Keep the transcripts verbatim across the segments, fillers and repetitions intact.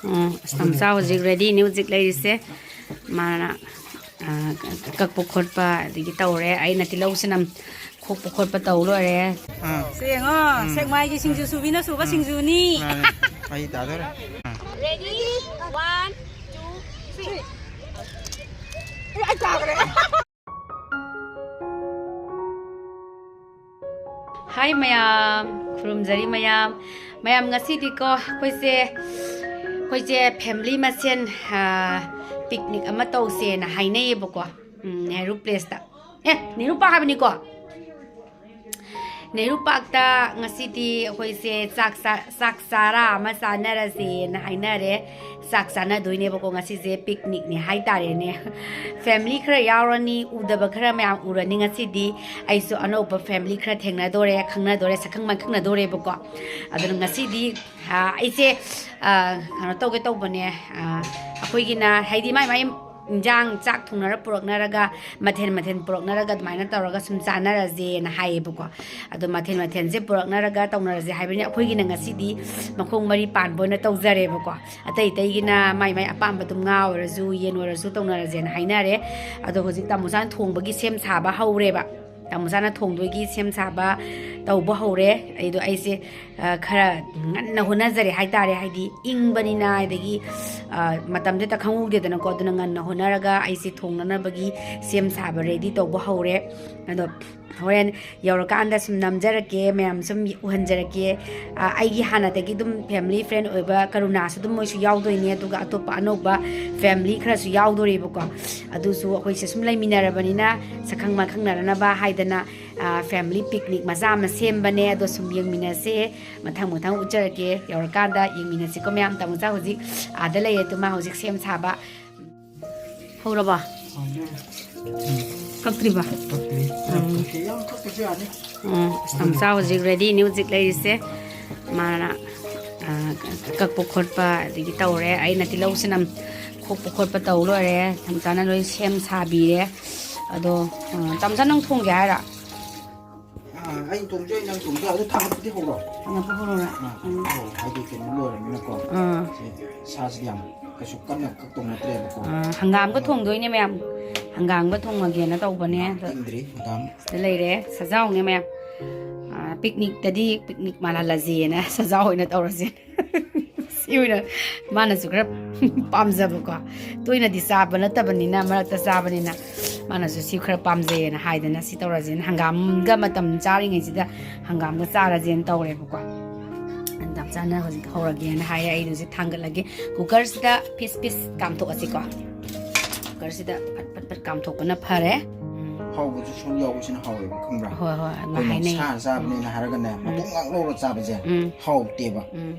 ꯎꯝ, ꯑꯁ, ꯇꯝꯆꯥ ꯍꯧꯖꯤꯛ ꯔꯦꯗꯤꯅꯤ ꯍꯧꯖꯤꯛ ꯂꯩꯔꯤꯁꯦ꯫ ꯃꯥꯅ, ꯑ, ꯀꯛꯄ ꯈꯣꯠꯄ ꯑꯗꯒꯤ ꯇꯧꯔꯦ꯫ ꯑꯩꯅ ꯇꯤꯜꯍꯧ ꯆꯅꯝ ꯈꯣꯛꯄ ꯈꯣꯠꯄ ꯇꯧ ꯂꯣꯏꯔꯦ꯫ ꯑꯥ꯫ ꯁꯦ ꯌꯦꯡꯉꯣ, ꯎꯝ꯫ ꯁꯦꯛꯃꯥꯏꯒꯤ ꯁꯤꯡꯖꯨ ꯁꯨꯕꯤꯅ ꯁꯨꯕ ꯎꯝ꯫ ꯁꯤꯡꯖꯨꯅꯤ꯫ ꯃꯥꯅꯦ꯫ ꯃꯍꯤ ꯇꯥꯗꯣꯔꯦ꯫ ꯑꯥ꯫ Ready? One, two, three. ꯍꯥꯏ ꯃꯌꯥꯝ, ꯈꯨꯔꯨꯝꯖꯔꯤ ꯃꯌꯥꯝ꯫ ꯃꯌꯥꯝ, ꯉꯁꯤꯗꯤꯀꯣ ꯑꯩꯈꯣꯏꯁꯦ, ꯑꯩꯈꯣꯏꯁꯦ family ꯃꯁꯦꯟ, ꯑ, picnic ꯑꯃ ꯇꯧꯁꯦꯅ ꯍꯥꯏꯅꯩꯌꯦꯕꯀꯣ꯫ ꯎꯝ, ꯅꯦꯍꯔꯨ place ꯇ꯫ ꯑꯦ, ꯅꯦꯍꯔꯨ park ꯍꯥꯏꯕꯅꯤꯀꯣ꯫ ꯅꯦꯍꯔꯨ park ꯇ ꯉꯁꯤꯗꯤ ꯑꯩꯈꯣꯏꯁꯦ ꯆꯥꯛ ꯆꯥ-, ꯆꯥꯛ ꯆꯥꯔꯥ ꯑꯃ ꯆꯥꯅꯔꯁꯦꯅ ꯍꯥꯏꯅꯔꯦ꯫ ꯆꯥꯛ ꯆꯥꯅꯗꯣꯏꯅꯦꯕꯀꯣ, ꯉꯁꯤꯁꯦ picnic ꯅꯦ ꯍꯥꯏꯇꯥꯔꯦꯅꯦ꯫ Family ꯈꯔ ꯌꯥꯎꯔꯅꯤ, ꯎꯗꯕ ꯈꯔ ꯃꯌꯥꯝ ꯎꯔꯅꯤ ꯉꯁꯤꯗꯤ꯫ ꯑꯩꯁꯨ ꯑꯅꯧꯕ family ꯈꯔ ꯊꯦꯡꯅꯗꯣꯔꯦ, ꯈꯪꯅꯗꯣꯔꯦ, ꯁꯛꯈꯪ ꯃꯥꯏꯈꯪꯅꯗꯣꯔꯦꯕꯀꯣ꯫ ꯑꯗꯨꯅ ꯉꯁꯤꯗꯤ, ꯑ, ꯑꯩꯁꯦ, ꯑ, ꯀꯩꯅꯣ ꯇꯧꯒꯦ ꯇꯧꯕꯅꯦ, ꯑ, ꯑꯩꯈꯣꯏꯒꯤꯅ ꯍꯥꯏꯗꯤ ꯃꯥꯏ ꯃꯥꯏ ꯏꯟꯖꯥꯡ ꯆꯥꯛ ꯊꯣꯡꯅꯔ ꯄꯨꯔꯛꯅꯔꯒ, ꯃꯊꯦꯜ ꯃꯊꯦꯜ ꯄꯨꯔꯛꯅꯔꯒ ꯑꯗꯨꯃꯥꯏꯅ ꯇꯧꯔꯒ ꯁꯨꯝ ꯆꯥꯅꯔꯁꯦꯅ ꯍꯥꯏꯌꯦꯕꯀꯣ꯫ ꯑꯗꯣ ꯃꯊꯦꯜ ꯃꯊꯦꯜꯁꯦ ꯄꯨꯔꯛꯅꯔꯒ ꯇꯧꯅꯔꯁꯦ ꯍꯥꯏꯕꯅꯤꯅ ꯑꯩꯈꯣꯏꯒꯤꯅ ꯉꯁꯤꯗꯤ ꯃꯈꯣꯡ ꯃꯔꯤ ꯄꯥꯟꯕ ꯑꯣꯏꯅ ꯇꯧꯖꯔꯦꯕꯀꯣ꯫ ꯑꯇꯩ ꯑꯇꯩꯒꯤꯅ ꯃꯥꯏ ꯃꯥꯏ ꯑꯄꯥꯝꯕ ꯑꯗꯨꯝ ꯉꯥ ꯑꯣꯏꯔꯁꯨ ꯌꯦꯟ ꯑꯣꯏꯔꯁꯨ ꯇꯧꯅꯔꯁꯦꯅ ꯍꯥꯏꯅꯔꯦ꯫ ꯑꯗꯣ ꯍꯧꯖꯤꯛ ꯇꯥꯃꯣꯆꯥꯅ ꯊꯣꯡꯕꯒꯤ ꯁꯦꯝ ꯁꯥꯕ ꯍꯧꯔꯦꯕ꯫ ꯇꯥꯃꯣꯆꯥꯅ ꯊꯣꯡꯗꯣꯏꯒꯤ ꯁꯦꯝ ꯁꯥꯕ ꯇꯧꯕ ꯍꯧꯔꯦ꯫ ꯑꯩꯗꯣ ꯑꯩꯁꯦ, ꯑ, ꯈꯔ ꯉꯟꯅ ꯍꯣꯠꯅꯖꯔꯦ ꯍꯥꯏꯇꯥꯔꯦ꯫ ꯍꯥꯏꯗꯤ ꯏꯪꯕꯅꯤꯅ, ꯑꯗꯒꯤ, ꯑ, ꯃꯇꯝꯗꯣ ꯍꯦꯛꯇ ꯈꯪꯍꯧꯗꯦꯗꯅꯀꯣ꯫ ꯑꯗꯨꯅ ꯉꯟꯅ ꯍꯣꯠꯅꯔꯒ ꯑꯩꯁꯦ ꯊꯣꯡꯅꯅꯕꯒꯤ ꯁꯦꯝ ꯁꯥꯕ ready ꯇꯧꯕ ꯍꯧꯔꯦ꯫ ꯑꯗꯣ ꯍꯣꯔꯦꯟ ꯌꯧꯔꯀꯥꯟꯗ ꯁꯨꯝ ꯅꯝꯖꯔꯛꯀꯦ, ꯃꯌꯥꯝ ꯁꯨꯝ ꯎꯍꯟꯖꯔꯛꯀꯦ꯫ ꯑ, ꯑꯩꯒꯤ ꯍꯥꯟꯅꯗꯒꯤ ꯑꯗꯨꯝ family friend ꯑꯣꯏꯕ ꯀꯔꯨꯅꯥꯁꯨ ꯑꯗꯨꯝ ꯃꯣꯏꯁꯨ ꯌꯥꯎꯗꯣꯏꯅꯦ, ꯑꯗꯨꯒ ꯑꯇꯣꯞꯄ ꯑꯅꯧꯕ family ꯈꯔꯁꯨ ꯌꯥꯎꯗꯣꯔꯤꯕꯀꯣ꯫ ꯑꯗꯨꯁꯨ ꯑꯩꯈꯣꯏꯁꯦ ꯁꯨꯝ ꯂꯩꯃꯤꯟꯅꯔꯕꯅꯤꯅ ꯁꯛꯈꯪ ꯃꯥꯏꯈꯪꯅꯅꯕ ꯍꯥꯏꯗꯅ, ꯑ, family picnic ꯃꯆꯥ ꯑꯃ ꯁꯦꯝꯕꯅꯦ꯫ ꯑꯗꯣ ꯁꯨꯝ ꯌꯦꯡꯃꯤꯟꯅꯁꯦ, ꯃꯊꯪ ꯃꯊꯪ ꯎꯠꯆꯔꯛꯀꯦ꯫ ꯌꯧꯔꯀꯥꯟꯗ ꯌꯦꯡꯃꯤꯟꯅꯁꯤꯀꯣ ꯃꯌꯥꯝ꯫ ꯇꯥꯃꯣꯆꯥ ꯍꯧꯖꯤꯛ ꯑꯥꯗ ꯂꯩꯌꯦ, ꯑꯗꯨ ꯃꯥ ꯍꯧꯖꯤꯛ ꯁꯦꯝ ꯁꯥꯕ ꯍꯧꯔꯕꯣ? ꯍꯧꯔꯦ꯫ ꯀꯛꯇ꯭ꯔꯤꯕ? ꯀꯛꯇ꯭ꯔꯤ꯫ ꯎꯝ꯫ ꯀꯛꯇ꯭ꯔꯤ꯫ ꯌꯥꯝ ꯀꯛꯄꯁꯨ ꯌꯥꯅꯤ꯫ ꯎꯝ, ꯑꯁ, ꯇꯥꯃꯣꯆꯥ ꯍꯧꯖꯤꯛ ꯔꯦꯗꯤꯅꯤ ꯍꯧꯖꯤꯛ ꯂꯩꯔꯤꯁꯦ꯫ ꯃꯥꯅ, ꯑ, ꯀꯛꯄ ꯈꯣꯠꯄ ꯑꯗꯒꯤ ꯇꯧꯔꯦ꯫ ꯑꯩꯅ ꯇꯤꯜꯍꯧ ꯆꯅꯝ ꯈꯣꯛꯄ ꯈꯣꯠꯄ ꯇꯧ ꯂꯣꯏꯔꯦ꯫ ꯇꯥꯃꯣꯆꯥꯅ ꯂꯣꯏ ꯁꯦꯝ ꯁꯥꯕꯤꯔꯦ꯫ ꯑꯗꯣ, ꯑ, ꯇꯥꯃꯣꯆꯥ ꯅꯪ ꯊꯣꯡꯒꯦ ꯍꯥꯏꯔꯣ? ꯑ, ꯑꯩꯅ ꯊꯣꯡꯖꯩ, ꯅꯪ ꯊꯣꯡꯖꯩ, ꯑꯗꯨ ꯊꯥꯡꯒꯠꯄꯗꯤ ꯍꯧꯔꯣ꯫ ꯊꯥꯡꯒꯠꯄ ꯍꯧꯔꯣꯔꯥ? ꯑꯥ, ꯎꯝ꯫ ꯍꯧꯔꯣ꯫ ꯍꯥꯏꯗꯤ ꯀꯩꯅꯣ ꯂꯣꯏꯔꯕꯅꯤꯅꯀꯣ꯫ ꯑꯥ꯫ ꯁꯤ ꯁꯥꯁꯤꯗꯤ ꯌꯥꯝ ꯀꯩꯁꯨ ꯀꯟꯅ ꯀꯛꯇꯧ ꯅꯠꯇ꯭ꯔꯦꯕꯀꯣ꯫ ꯑꯥ, ꯍꯪꯒꯥꯝꯒ ꯊꯣꯡꯗꯣꯏꯅꯦ ꯃꯌꯥꯝ꯫ ꯍꯪꯒꯥꯝꯒ ꯊꯣꯡꯉꯒꯦꯅ ꯇꯧꯕꯅꯦ꯫ ꯑꯗꯣ ꯇꯤꯡꯗ꯭ꯔꯤ ꯍꯪꯒꯥꯝ꯫ ꯁꯤꯗ ꯂꯩꯔꯦ ꯁꯖꯥꯎꯅꯦ ꯃꯌꯥꯝ꯫ ꯑꯥ, ꯄꯤꯛꯅꯤꯛꯇꯗꯤ ꯄꯤꯛꯅꯤꯛ ꯃꯥꯜꯍꯜꯂꯁꯦꯅ ꯁꯖꯥꯎ ꯑꯣꯏꯅ ꯇꯧꯔꯁꯦ꯫ ꯁꯤ ꯑꯣꯏꯅ ꯃꯥꯅꯁꯨ ꯈꯔ ꯄꯥꯝꯖꯕꯀꯣ꯫ ꯇꯣꯏꯅꯗꯤ ꯆꯥꯕ ꯅꯠꯇꯕꯅꯤꯅ, ꯃꯔꯛꯇ ꯆꯥꯕꯅꯤꯅ ꯃꯥꯅꯁꯨ ꯁꯤ ꯈꯔ ꯄꯥꯝꯖꯩꯌꯦꯅ ꯍꯥꯏꯗꯅ ꯁꯤ ꯇꯧꯔꯁꯦꯅ꯫ ꯍꯪꯒꯥꯝꯒ ꯃꯇꯝ ꯆꯥꯔꯤꯉꯩꯁꯤꯗ ꯍꯪꯒꯥꯝꯒ ꯆꯥꯔꯁꯦꯅ ꯇꯧꯔꯦꯕꯀꯣ꯫ ꯆꯞ ꯆꯥꯅ ꯍꯧꯖꯤꯛ ꯍꯧꯔꯒꯦꯅ ꯍꯥꯏꯔꯦ꯫ ꯑꯩ ꯍꯧꯖꯤꯛ ꯊꯥꯡꯒꯠꯂꯒꯦ꯫ ꯀꯨꯀꯔꯁꯤꯗ ꯄꯤꯁ ꯄꯤꯁ ꯀꯥꯝꯊꯣꯛꯑꯁꯤꯀꯣ꯫ ꯀꯨꯀꯔꯁꯤꯗ ꯐꯠ ꯐꯠ ꯐꯠ ꯀꯥꯝꯊꯣꯛꯄꯅ ꯐꯔꯦ꯫ ꯎꯝ꯫ ꯍꯥꯎꯕꯁꯨ ꯁꯨꯝ ꯌꯥꯎꯕꯁꯤꯅ ꯍꯥꯎꯋꯦꯕ, ꯈꯪꯕ꯭ꯔꯥ? ꯍꯣꯏ, ꯍꯣꯏ, ꯑꯗꯨꯃꯥꯏ ꯑꯩꯈꯣꯏꯅ ꯍꯥꯏꯅꯩ꯫ ꯁꯥ ꯆꯥꯕꯅꯤꯅ ꯍꯥꯏꯔꯒꯅꯦ, ꯎꯝ꯫ ꯃꯇꯣꯡ ꯉꯥꯛ ꯂꯧꯔ ꯆꯥꯕꯁꯦ ꯎꯝ꯫ ꯍꯥꯎꯇꯦꯕ꯫ ꯎꯝ꯫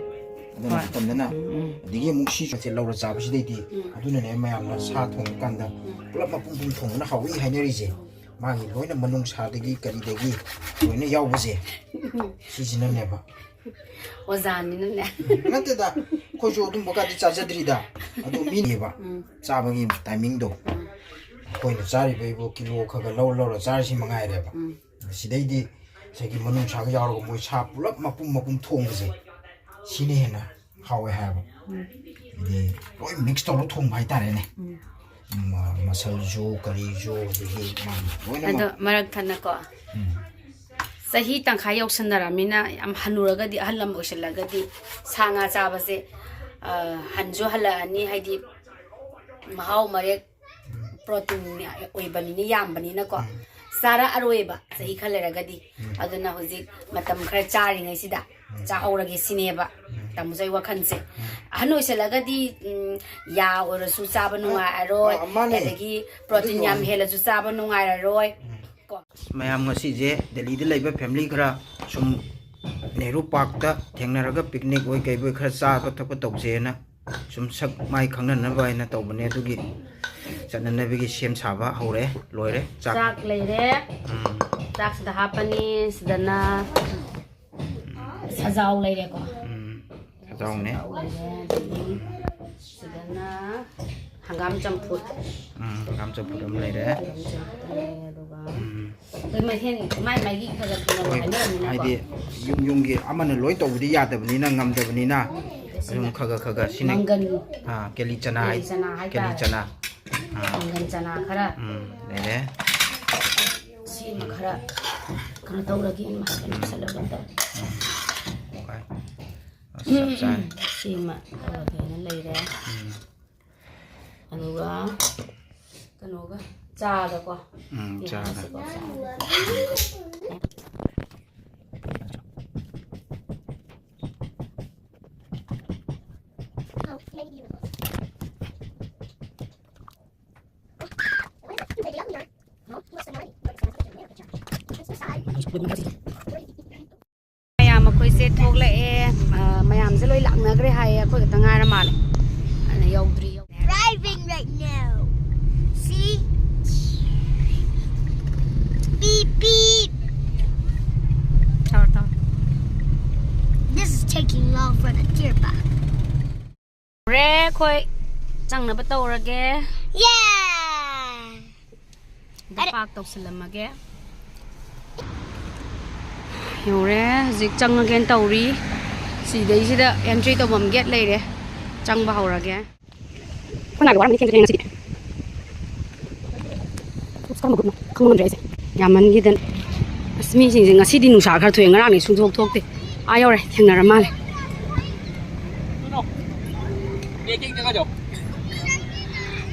ꯑꯗꯨꯅ ꯍꯣꯏ꯫ ꯃꯇꯝꯗꯅ ꯎꯝ, ꯎꯝ꯫ ꯑꯗꯒꯤ ꯑꯃꯨꯛ ꯁꯤ ꯂꯧꯔ ꯆꯥꯕꯁꯤꯗꯩꯗꯤ ꯎꯝ꯫ ꯑꯗꯨꯅꯅꯦ ꯃꯌꯥꯝꯅ ꯁꯥ ꯊꯣꯡꯕ ꯀꯥꯟꯗ ꯎꯝ꯫ ꯄꯨꯂꯞ ꯃꯄꯨꯝ ꯄꯨꯝ ꯊꯣꯡꯕꯅ ꯍꯥꯎꯏ ꯍꯥꯏꯅꯔꯤꯁꯦ꯫ ꯃꯥꯒꯤ ꯂꯣꯏꯅ ꯃꯅꯨꯡꯁꯥꯗꯒꯤ ꯀꯔꯤꯗꯒꯤ ꯂꯣꯏꯅ ꯌꯥꯎꯕꯁꯦ, ꯁꯤꯁꯤꯅꯅꯦꯕ꯫ ꯑꯣꯖꯥꯅꯤꯅꯅꯦ꯫ ꯅꯠꯇꯦꯗ, ꯑꯩꯈꯣꯏꯁꯨ ꯑꯗꯨꯝꯕ ꯀꯥꯗꯤ ꯆꯥꯖꯗ꯭ꯔꯤꯗ꯫ ꯑꯗꯨ ꯃꯤꯅꯦꯕ ꯎꯝ꯫ ꯆꯥꯕꯒꯤ ꯇꯥꯏꯃꯤꯡꯗꯣ꯫ ꯎꯝ꯫ ꯑꯩꯈꯣꯏꯅ ꯆꯥꯔꯤꯕ ꯏꯕꯨ ꯀꯤꯂꯣ ꯈꯔ ꯈꯔ ꯂꯧꯔ ꯂꯧꯔ ꯆꯥꯔꯤꯁꯤ ꯃꯉꯥꯏꯔꯦꯕ꯫ ꯎꯝ꯫ ꯁꯤꯗꯩꯗꯤ ꯉꯁꯥꯏꯒꯤ ꯃꯅꯨꯡꯁꯥꯒ ꯌꯥꯎꯔꯒ ꯃꯣꯏ ꯁꯥ ꯄꯨꯂꯞ ꯃꯄꯨꯝ ꯃꯄꯨꯝ ꯊꯣꯡꯕꯁꯦ, ꯁꯤꯅ ꯍꯦꯟꯅ ꯍꯥꯎꯋꯦ ꯍꯥꯏꯕ꯫ ꯎꯝ꯫ ꯍꯥꯏꯗꯤ ꯂꯣꯏ ꯃꯤꯛꯁ ꯇꯧꯔ ꯊꯣꯡꯕ ꯍꯥꯏꯇꯥꯔꯦꯅꯦ꯫ ꯎꯝ꯫ ꯃ-, ꯃꯁꯜꯁꯨ ꯀꯔꯤꯁꯨ ꯑꯗꯒꯤ ꯃꯥꯒꯤ ꯂꯣꯏꯅꯃꯛ꯫ ꯑꯗꯣ ꯃꯔꯛ ꯊꯠꯅꯀꯣ, ꯎꯝ꯫ ꯆꯍꯤ ꯇꯪꯈꯥꯏ ꯌꯧꯁꯟꯅꯔꯃꯤꯅ ꯌꯥꯝ ꯍꯟꯅꯨꯔꯒꯗꯤ, ꯑꯍꯜ ꯂꯃꯟ ꯑꯣꯏꯁꯜꯂꯒꯗꯤ ꯁꯥ ꯉꯥ ꯆꯥꯕꯁꯦ, ꯑ, ꯍꯟꯁꯨ ꯍꯜꯂꯛꯑꯅꯤ, ꯍꯥꯏꯗꯤ ꯃꯍꯥꯎ ꯃꯔꯦꯛ ꯄ꯭ꯔꯣꯇꯤꯟ ꯑꯣꯏꯕꯅꯤꯅ, ꯌꯥꯝꯕꯅꯤꯅꯀꯣ, ꯎꯝ꯫ ꯆꯥꯔꯛꯑꯔꯣꯏꯕ ꯆꯍꯤ ꯈꯔ ꯂꯩꯔꯒꯗꯤ꯫ ꯎꯝ꯫ ꯑꯗꯨꯅ ꯍꯧꯖꯤꯛ ꯃꯇꯝ ꯈꯔ ꯆꯥꯔꯤꯉꯩꯁꯤꯗ ꯎꯝ꯫ ꯆꯥꯍꯧꯔꯒꯦ ꯁꯤꯅꯦꯕ ꯎꯝ꯫ ꯇꯥꯃꯣꯁꯨ ꯑꯩ ꯋꯥꯈꯜꯁꯦ꯫ ꯎꯝ꯫ ꯑꯍꯟ ꯑꯣꯏꯁꯜꯂꯒꯗꯤ, ꯎꯝ, ꯌꯥ ꯑꯣꯏꯔꯁꯨ ꯆꯥꯕ ꯑ, ꯅꯨꯡꯉꯥꯏꯔꯔꯣꯏ, ꯑ, ꯃꯥꯅꯦ꯫ ꯑꯗꯒꯤ ꯄ꯭ꯔꯣꯇꯤꯟ ꯑꯗꯨꯒꯤ ꯌꯥꯝ ꯋꯥꯅꯤ꯫ ꯍꯦꯜꯂꯁꯨ ꯆꯥꯕ ꯅꯨꯡꯉꯥꯏꯔꯔꯣꯏ꯫ ꯎꯝ꯫ ꯀꯣ꯫ ꯃꯌꯥꯝ ꯉꯁꯤꯁꯦ ꯗꯦꯜꯂꯤꯗ ꯂꯩꯕ ꯐꯦꯃꯤꯂꯤ ꯈꯔ ꯁꯨꯝ ꯅꯦꯍꯔꯨ ꯄꯥꯔꯛꯇ ꯊꯦꯡꯅꯔꯒ ꯄꯤꯛꯅꯤꯛ ꯑꯣꯏ ꯀꯩꯕꯣꯏ ꯈꯔ ꯆꯥꯕ ꯊꯛꯄ ꯇꯧꯁꯦꯅ ꯁꯨꯝ ꯁꯛ ꯃꯥꯏ ꯈꯪꯅꯅꯕ ꯍꯥꯏꯅ ꯇꯧꯕꯅꯦ꯫ ꯑꯗꯨꯒꯤ ꯆꯠꯅꯅꯕꯒꯤ ꯁꯦꯝ ꯁꯥꯕ ꯍꯧꯔꯦ꯫ ꯂꯣꯏꯔꯦ ꯆꯥꯛ꯫ ꯆꯥꯛ ꯂꯩꯔꯦ꯫ ꯎꯝ꯫ ꯆꯥꯛꯁꯤꯗ ꯍꯥꯞꯄꯅꯤ꯫ ꯁꯤꯗꯅ ꯁꯖꯥꯎ ꯂꯩꯔꯦꯀꯣ꯫ ꯎꯝ꯫ ꯁꯖꯥꯎꯅꯦ꯫ ꯁꯖꯥꯎ ꯂꯩꯔꯦ꯫ ꯑꯗꯒꯤ ꯁꯤꯗꯅ ꯍꯪꯒꯥꯝ ꯆꯝꯐꯨꯠ꯫ ꯎꯝ, ꯍꯪꯒꯥꯝ ꯆꯝꯐꯨꯠ ꯑꯃ ꯂꯩꯔꯦ꯫ ꯍꯪꯒꯥꯝ ꯆꯝꯐꯨꯠ ꯑꯃ ꯂꯩꯔꯦ, ꯑꯗꯨꯒ ꯎꯝ, ꯑꯩꯈꯣꯏ ꯃꯊꯦꯜ ꯃꯥꯏ ꯃꯥꯏꯒꯤ ꯈꯔ ꯈꯔ ꯍꯣꯏ, ꯍꯥꯏꯅꯔꯕꯅꯤꯅꯀꯣ꯫ ꯍꯥꯏꯗꯤ ꯌꯨꯝ ꯌꯨꯝꯒꯤ ꯑꯃꯅ ꯂꯣꯏ ꯇꯧꯕꯗꯤ ꯌꯥꯗꯕꯅꯤꯅ, ꯉꯝꯗꯕꯅꯤꯅ, ꯑꯗꯨꯝ ꯈꯒ ꯈꯒ ꯁꯤꯅ ꯃꯪꯒꯟ, ꯑꯥ, ꯀꯦꯂꯤ ꯆꯅꯥ ꯍꯥꯏ, ꯀꯦꯂꯤ ꯆꯅꯥ ꯍꯥꯏꯇꯥꯔꯦ꯫ ꯀꯦꯂꯤ ꯆꯅꯥ꯫ ꯑꯥ, ꯃꯪꯒꯟ ꯆꯅꯥ ꯈꯔ ꯎꯝ, ꯂꯩꯔꯦ꯫ ꯁꯤꯃ ꯈꯔ ꯀꯩꯅꯣ ꯇꯧꯔꯒꯦ, ꯏꯃꯥ, ꯀꯩꯅꯣ ꯆꯠꯂꯒ ꯑꯝꯇ꯫ ꯍꯣꯏ꯫ ꯑꯁ, ꯆꯞ ꯆꯥꯔꯦ꯫ ꯁꯤꯃ ꯇꯧꯔꯒꯦꯅ ꯂꯩꯔꯦ꯫ ꯎꯝ, ꯑꯗꯨꯒ ꯀꯩꯅꯣꯒ ꯆꯥꯒꯀꯣ꯫ ꯎꯝ, ꯆꯥꯒ꯫ ꯌꯦꯡꯉꯁꯤꯀꯣ, ꯆꯥꯒ꯫ ꯃꯌꯥꯝ ꯑꯩꯈꯣꯏꯁꯦ ꯊꯣꯛꯂꯛꯑꯦ꯫ ꯑ, ꯃꯌꯥꯝꯁꯦ ꯂꯣꯏ ꯂꯥꯛꯅꯈ꯭ꯔꯦ ꯍꯥꯏꯌꯦ, ꯑꯩꯈꯣꯏ ꯈꯛꯇ ꯉꯥꯏꯔ ꯃꯥꯜꯂꯦ꯫ ꯑꯗ ꯌꯧꯗ꯭ꯔꯤ, ꯌꯧꯗ꯭ꯔꯤ꯫ Driving right now. See? Beep beep. ꯇꯧꯔꯣ, ꯇꯧꯔꯣ꯫ This is taking long for the deer back. ꯔꯦ ꯑꯩꯈꯣꯏ ꯆꯪꯅꯕ ꯇꯧꯔꯒꯦ꯫ Yeah. ꯑꯗ ꯄꯥꯛ ꯇꯧꯁꯤꯜꯂꯝꯃꯒꯦ꯫ ꯌꯧꯔꯦ, ꯍꯧꯖꯤꯛ ꯆꯪꯉꯒꯦꯅ ꯇꯧꯔꯤ꯫ ꯁꯤꯗꯩꯁꯤꯗ ꯑꯦꯟꯇ꯭ꯔꯤ ꯇꯧꯐꯝ ꯒꯦꯠ ꯂꯩꯔꯦ, ꯆꯪꯕ ꯍꯧꯔꯒꯦ꯫ ꯈꯣꯡꯅꯥꯡꯒꯤ ꯋꯥꯔꯝꯗꯤ ꯊꯦꯡꯗꯤ ꯊꯦꯡꯉꯦ ꯉꯁꯤꯗꯤ꯫ ꯀꯔꯝꯕ ꯒ꯭ꯔꯨꯞꯅꯣ ꯈꯪꯕ ꯉꯝꯗ꯭ꯔꯦ ꯑꯩꯁꯦ꯫ ꯌꯥꯝꯃꯟꯈꯤꯗꯅ꯫ ꯑꯁ, ꯃꯤꯁꯤꯡꯁꯦ ꯉꯁꯤꯗꯤ ꯅꯨꯡꯁꯥ ꯈꯔ ꯊꯣꯛꯑꯦ, ꯉꯔꯥꯡꯗꯤ ꯁꯨꯡꯊꯣꯛ ꯊꯣꯛꯇꯦ꯫ ꯑꯥ ꯌꯧꯔꯦ, ꯊꯦꯡꯅꯔ ꯃꯥꯜꯂꯦ꯫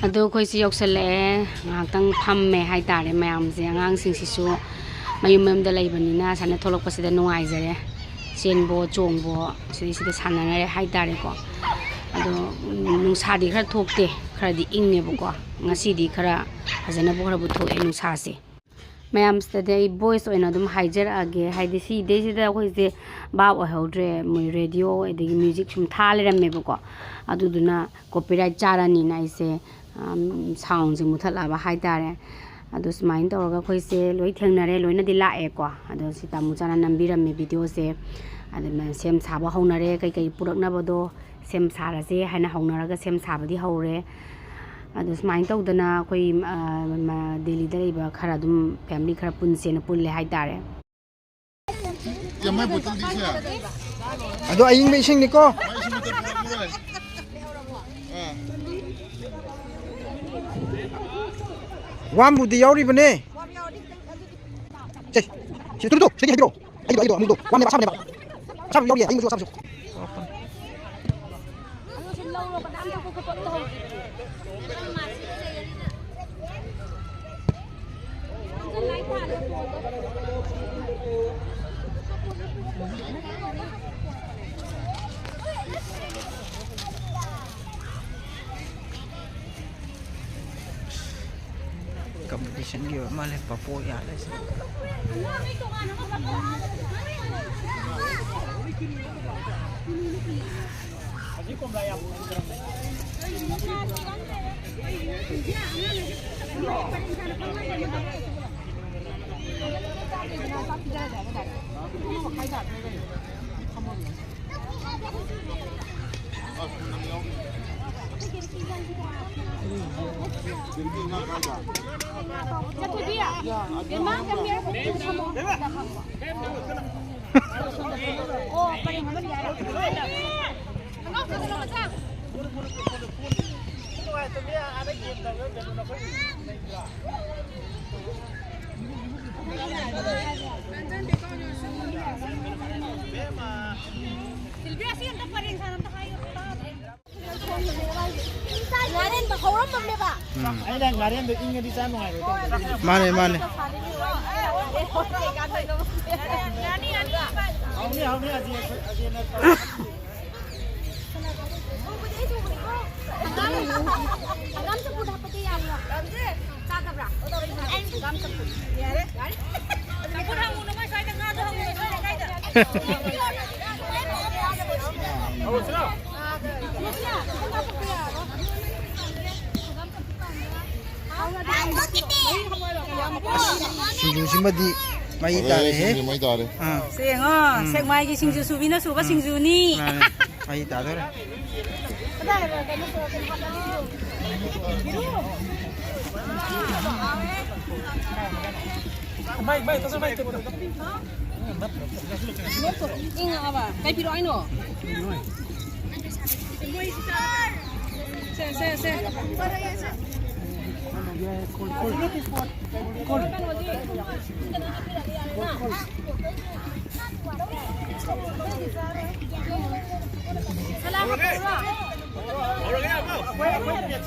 ꯑꯗꯣ ꯑꯩꯈꯣꯏꯁꯤ ꯌꯧꯁꯜꯂꯛꯑꯦ꯫ ꯉꯥꯏꯍꯥꯛꯇꯪ ꯐꯝꯃꯦ ꯍꯥꯏꯇꯥꯔꯦ꯫ ꯃꯌꯥꯝꯁꯦ, ꯑꯉꯥꯡꯁꯤꯡꯁꯤꯁꯨ ꯃꯌꯨꯝ ꯃꯌꯨꯝꯗ ꯂꯩꯕꯅꯤꯅ ꯁꯨꯃꯥꯏꯅ ꯊꯣꯛꯂꯛꯄꯁꯤꯗ ꯅꯨꯡꯉꯥꯏꯖꯔꯦ꯫ ꯆꯦꯟꯕꯣ ꯆꯣꯡꯕꯣ ꯁꯤꯗꯩꯁꯤꯗ ꯁꯥꯟꯅꯔꯦ ꯍꯥꯏꯇꯥꯔꯦꯀꯣ꯫ ꯑꯗꯣ, ꯎꯝ, ꯅꯨꯡꯁꯥꯗꯤ ꯈꯔ ꯊꯣꯛꯇꯦ, ꯈꯔꯗꯤ ꯏꯪꯉꯦꯕꯀꯣ꯫ ꯉꯁꯤꯗꯤ ꯈꯔ ꯐꯖꯅꯕꯨ ꯈꯔꯕꯨ ꯊꯣꯛꯑꯦ ꯅꯨꯡꯁꯥꯁꯦ꯫ ꯃꯌꯥꯝꯁꯤꯗꯗꯤ ꯑꯩ ꯚꯣꯏꯁ ꯑꯣꯏꯅ ꯑꯗꯨꯝ ꯍꯥꯏꯖꯔꯛꯑꯒꯦ, ꯍꯥꯏꯗꯤ ꯁꯤꯗꯩꯁꯤꯗ ꯑꯩꯈꯣꯏꯁꯦ ꯚꯥꯞ ꯑꯣꯏꯍꯧꯗ꯭ꯔꯦ, ꯃꯣꯏ ꯔꯦꯗꯤꯑꯣ ꯑꯗꯒꯤ ꯃ꯭ꯌꯨꯖꯤꯛ ꯁꯨꯝ ꯊꯥ ꯂꯩꯔꯝꯃꯦꯕꯀꯣ꯫ ꯑꯗꯨꯗꯨꯅ ꯀꯣꯄꯤꯔꯥꯏꯠ ꯆꯥꯔꯅꯤꯅ ꯑꯩꯁꯦ, ꯑꯝ, ꯁꯥꯎꯟꯁꯦ ꯃꯨꯊꯠꯂꯛꯑꯕ ꯍꯥꯏꯇꯥꯔꯦ꯫ ꯑꯗꯨ ꯁꯨꯃꯥꯏꯅ ꯇꯧꯔꯒ ꯑꯩꯈꯣꯏꯁꯦ ꯂꯣꯏ ꯊꯦꯡꯅꯔꯦ, ꯂꯣꯏꯅꯗꯤ ꯂꯥꯛꯑꯦꯀꯣ꯫ ꯑꯗꯣ ꯁꯤ ꯇꯥꯃꯣ ꯆꯥꯅ ꯅꯝꯕꯤꯔꯝꯃꯦ ꯚꯤꯗꯤꯑꯣꯁꯦ꯫ ꯑꯗꯨꯅ ꯁꯦꯝ ꯁꯥꯕ ꯍꯧꯅꯔꯦ, ꯀꯩꯀꯩ ꯄꯨꯔꯛꯅꯕꯗꯣ ꯁꯦꯝ ꯁꯥꯔꯁꯦ ꯍꯥꯏꯅ ꯍꯧꯅꯔꯒ ꯁꯦꯝ ꯁꯥꯕꯗꯤ ꯍꯧꯔꯦ꯫ ꯑꯗꯣ ꯁꯨꯃꯥꯏꯅ ꯇꯧꯗꯅ ꯑꯩꯈꯣꯏ, ꯑ, ꯃ-, ꯗꯦꯜꯂꯤꯗ ꯂꯩꯕ ꯈꯔ ꯑꯗꯨꯝ family ꯈꯔ ꯄꯨꯟꯁꯦꯅ ꯄꯨꯜꯂꯦ ꯍꯥꯏꯇꯥꯔꯦ꯫ ꯌꯥꯝ ꯃꯥꯏ ꯕꯣꯇꯜꯗꯤ ꯁꯦ꯫ ꯑꯗꯣ ꯑꯏꯪꯕ ꯏꯁꯤꯡꯅꯤꯀꯣ꯫ ꯃꯥꯏ ꯏꯁꯤꯡ ꯕꯣꯇꯜ ꯄꯨꯔꯛꯑꯝꯃꯔꯣꯏ꯫ ꯑꯥ꯫ ꯋꯥꯝꯕꯨꯗꯤ ꯌꯥꯎꯔꯤꯕꯅꯦ꯫ ꯁꯦ, ꯁꯤ ꯇꯨ, ꯇꯨ, ꯁꯤꯗꯒꯤ ꯍꯩꯕꯤꯔꯛꯑꯣ꯫ ꯑꯩꯒꯤꯗꯣ, ꯑꯩꯒꯤꯗꯣ, ꯑꯃꯨꯜꯗꯣ꯫ ꯋꯥꯝꯅꯦꯕ, ꯑꯁꯥꯕꯅꯦꯕ꯫ ꯑꯁꯥꯕꯁꯨ ꯌꯥꯎꯔꯤꯌꯦ, ꯑꯏꯪꯕꯁꯨ ꯑꯁꯥꯕꯁꯨ꯫ Competitionꯒꯤ ꯑꯣꯏꯔ ꯃꯥꯜꯂꯦ, ꯄꯥꯄꯣ ꯌꯥꯜꯂꯦ ꯁꯤ꯫ ꯁꯤꯜꯚꯤꯌꯥ, ꯁꯤ ꯑꯝꯇ ꯄꯔꯦꯡ ꯁꯥꯅ ꯑꯝꯇ ꯍꯥꯏꯌꯨ꯫ ꯉꯥꯔꯦꯟꯗꯣ ꯍꯧꯔꯝꯃꯝꯅꯦꯕ꯫ ꯎꯝ꯫ ꯑꯩꯅ ꯉꯥꯔꯦꯟꯗꯣ ꯏꯪꯉꯗꯤ ꯆꯥ ꯅꯨꯡꯉꯥꯏꯔꯣꯏ ꯇꯧꯕ꯫ ꯃꯥꯅꯦ, ꯃꯥꯅꯦ꯫ ꯌꯥꯅꯤ, ꯌꯥꯅꯤ꯫ ꯍꯥꯎꯅꯤ, ꯍꯥꯎꯅꯤ, ꯑꯖꯤ, ꯑꯖꯤ ꯅꯠꯇ꯭ꯔꯣ? ꯍꯪꯒꯥꯝ, ꯍꯪꯒꯥꯝ ꯆꯝꯐꯨꯠ ꯍꯥꯞꯄꯗꯤ ꯌꯥꯕ꯭ꯔꯣ? ꯆꯥꯗꯕ꯭ꯔꯥ? ꯑꯩ ꯍꯪꯒꯥꯝ ꯆꯝꯐꯨꯠ꯫ ꯌꯥꯔꯦ? ꯌꯥꯔꯦ꯫ ꯆꯝꯐꯨꯠ ꯍꯪꯉꯨꯅꯨ, ꯃꯣꯏ ꯁ꯭ꯋꯥꯏꯗ ꯉꯥꯗꯣ ꯍꯪꯉꯨꯅꯨ, ꯁ꯭ꯋꯥꯏꯗ ꯀꯥꯏꯗ? ꯁꯤꯡꯖꯨꯁꯤꯃꯗꯤ ꯃꯩ ꯇꯥꯔꯦꯍꯦ꯫ ꯁꯤꯡꯖꯨ ꯃꯩ ꯇꯥꯔꯦ꯫ ꯑꯥ꯫ ꯁꯦ ꯌꯦꯡꯉꯣ, ꯎꯝ꯫ ꯁꯦꯛꯃꯥꯏꯒꯤ ꯁꯤꯡꯖꯨ ꯁꯨꯕꯤꯅ ꯁꯨꯕ ꯎꯝ꯫ ꯁꯤꯡꯖꯨꯅꯤ꯫ ꯃꯥꯅꯦ꯫ ꯃꯩ ꯇꯥꯗꯣꯔꯦ꯫ ꯏꯪꯉꯛꯑꯕ? ꯀꯩ ꯄꯤꯔꯛꯑꯣ ꯍꯥꯏꯅꯣ? ꯁꯦ, ꯁꯦ, ꯁꯦ꯫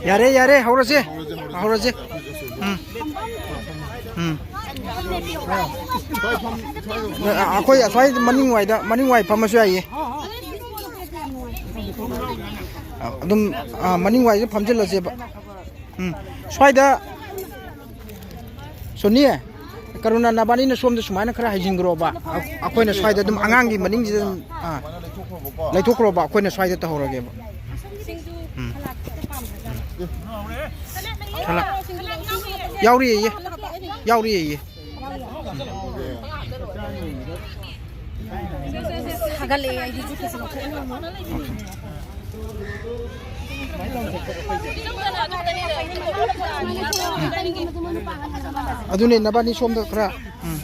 ꯌꯥꯔꯦ, ꯌꯥꯔꯦ, ꯍꯧꯔꯁꯦ꯫ ꯍꯧꯔꯁꯦ꯫ ꯎꯝ꯫ ꯎꯝ꯫ ꯑꯩꯈꯣꯏ ꯑꯁ꯭ꯋꯥꯏ ꯃꯅꯤꯡ ꯋꯥꯏꯗ, ꯃꯅꯤꯡ ꯋꯥꯏ ꯐꯝꯃꯁꯨ ꯌꯥꯏꯌꯦ꯫ ꯑꯗꯨꯝ, ꯑꯥ, ꯃꯅꯤꯡ ꯋꯥꯏꯗ ꯐꯝꯖꯤꯜꯂꯁꯦꯕ꯫ ꯎꯝ꯫ ꯁ꯭ꯋꯥꯏꯗ ꯁꯣꯅꯤ, ꯀꯔꯨꯅꯥ, ꯅꯕꯥꯅꯤꯅ ꯁꯣꯝꯗ ꯁꯨꯃꯥꯏꯅ ꯈꯔ ꯍꯩꯖꯤꯟꯈ꯭ꯔꯣꯕ꯫ ꯑꯩꯈꯣꯏꯅ ꯁ꯭ꯋꯥꯏꯗ ꯑꯗꯨꯝ ꯑꯉꯥꯡꯒꯤ ꯃꯅꯤꯡꯁꯤꯗ ꯑꯗꯨꯝ, ꯑꯥ, ꯂꯩꯊꯣꯛꯈ꯭ꯔꯣꯕ, ꯑꯩꯈꯣꯏꯅ ꯁ꯭ꯋꯥꯏꯗ ꯇꯧꯍꯧꯔꯒꯦꯕ꯫ ꯎꯝ꯫ ꯁꯂꯥ-, ꯌꯥꯎꯔꯤꯌꯦ, ꯌꯥꯎꯔꯤꯌꯦ꯫ ꯁꯥꯒꯠꯂꯛꯑꯦ, ꯑꯩꯗꯤ ꯖꯨꯠꯀꯁꯦ ꯂꯧꯊꯣꯛꯅꯤꯡꯉꯦ꯫ ꯑꯗꯨꯅꯦ, ꯅꯕꯥꯅꯤ ꯁꯣꯝꯗ ꯈꯔ, ꯎꯝ꯫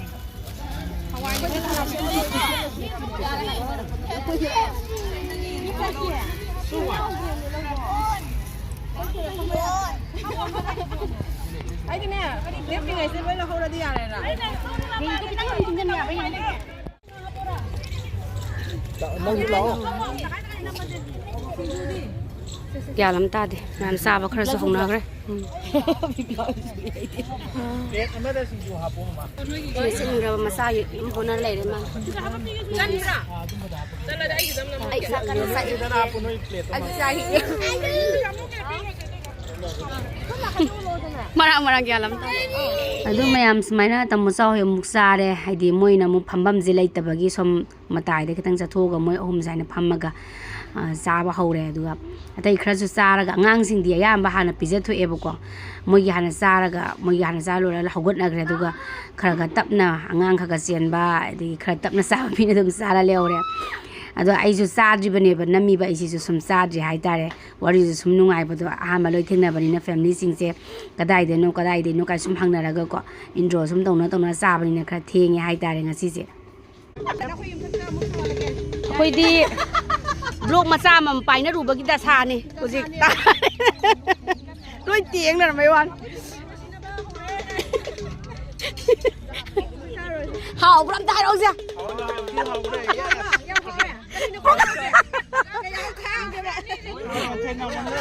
ꯑꯩꯗꯤꯅꯦ, ꯂꯦꯞꯄꯤꯉꯩꯁꯤꯗ ꯂꯣꯏ ꯂꯧꯍꯧꯔꯗꯤ ꯌꯥꯔꯦꯅ꯫ ꯒ꯭ꯌꯥꯟ ꯑꯃ ꯇꯥꯗꯦ꯫ ꯃꯌꯥꯝ ꯆꯥꯕ ꯈꯔꯁꯨ ꯍꯧꯅꯈ꯭ꯔꯦ꯫ ꯎꯝ꯫ ꯁꯤꯡꯈ꯭ꯔꯕ ꯃꯆꯥꯒꯤ ꯑꯗꯨꯝ ꯍꯣꯠꯅ ꯂꯩꯔꯦ ꯃꯥ꯫ ꯑꯩ ꯈꯔ ꯀꯟꯅ ꯆꯥꯏ꯫ ꯑꯗꯨ ꯆꯥꯏ꯫ ꯃꯔꯥꯡ ꯃꯔꯥꯡ ꯒ꯭ꯌꯥꯟ ꯑꯃ ꯇꯥꯗꯦ꯫ ꯑꯗꯨ ꯃꯌꯥꯝ ꯁꯨꯃꯥꯏꯅ ꯇꯥꯃꯣ ꯆꯥ ꯍꯣꯏ ꯑꯃꯨꯛ ꯆꯥꯔꯦ꯫ ꯍꯥꯏꯗꯤ ꯃꯣꯏꯅ ꯑꯃꯨꯛ ꯐꯝꯐꯝꯁꯦ ꯂꯩꯇꯕꯒꯤ ꯁꯨꯝ ꯃꯇꯥꯏꯗ ꯈꯤꯇꯪ ꯆꯠꯊꯣꯛꯑꯒ ꯃꯣꯏ ꯑꯍꯨꯝꯁꯦ ꯍꯥꯏꯅ ꯐꯝꯃꯒ, ꯑ, ꯆꯥꯕ ꯍꯧꯔꯦ꯫ ꯑꯗꯨꯒ ꯑꯇꯩ ꯈꯔꯁꯨ ꯆꯥꯔꯒ, ꯑꯉꯥꯡꯁꯤꯡꯗꯤ ꯑꯌꯥꯝꯕ ꯍꯥꯟꯅ ꯄꯤꯖꯊꯣꯛꯑꯦꯕꯀꯣ꯫ ꯃꯣꯏꯒꯤ ꯍꯥꯟꯅ ꯆꯥꯔꯒ, ꯃꯣꯏꯒꯤ ꯍꯥꯟꯅ ꯆꯥ ꯂꯣꯏꯔꯒ ꯍꯧꯒꯠꯅꯈ꯭ꯔꯦ꯫ ꯑꯗꯨꯒ ꯈꯔ ꯈꯔ ꯇꯞꯅ ꯑꯉꯥꯡ ꯈꯔ ꯈꯔ ꯆꯦꯟꯕ, ꯑꯗꯒꯤ ꯈꯔ ꯇꯞꯅ ꯆꯥꯕ ꯃꯤꯅ ꯑꯗꯨꯝ ꯆꯥꯔ ꯂꯩꯍꯧꯔꯦ꯫ ꯑꯗꯣ ꯑꯩꯁꯨ ꯆꯥꯗ꯭ꯔꯤꯕꯅꯦꯕ, ꯅꯝꯃꯤꯕ ꯑꯩꯁꯤꯁꯨ ꯁꯨꯝ ꯆꯥꯗ꯭ꯔꯤ ꯍꯥꯏꯇꯥꯔꯦ꯫ ꯋꯥꯔꯤꯁꯨ ꯁꯨꯝ ꯅꯨꯡꯉꯥꯏꯕꯗꯣ, ꯑꯍꯥꯟꯕ ꯂꯣꯏ ꯊꯦꯡꯅꯕꯅꯤꯅ ꯐꯦꯃꯤꯂꯤꯁꯤꯡꯁꯦ ꯀꯗꯥꯏꯗꯩꯅꯣ, ꯀꯗꯥꯏꯗꯩꯅꯣ ꯀꯥꯏ ꯁꯨꯝ ꯍꯪꯅꯔꯒꯀꯣ, ꯏꯟꯇ꯭ꯔꯣ ꯁꯨꯝ ꯇꯧꯅ ꯇꯧꯅ ꯆꯥꯕꯅꯤꯅ ꯈꯔ ꯊꯦꯡꯉꯦ ꯍꯥꯏꯇꯥꯔꯦ ꯉꯁꯤꯁꯦ꯫ ꯑꯩꯈꯣꯏꯗꯤ ꯕ꯭ꯂꯣꯛ ꯃꯆꯥ ꯑꯃꯃꯝ ꯄꯥꯏꯅꯔꯨꯕꯒꯤ ꯗꯁꯥꯅꯤ ꯍꯧꯖꯤꯛ꯫ ꯂꯣꯏ ꯇꯦꯡꯅꯔꯝꯕꯩ ꯋꯥꯅꯤ꯫ ꯍꯥꯎꯕ꯭ꯔꯥ ꯑꯝꯇ ꯍꯥꯏꯔꯛꯎꯁꯦ꯫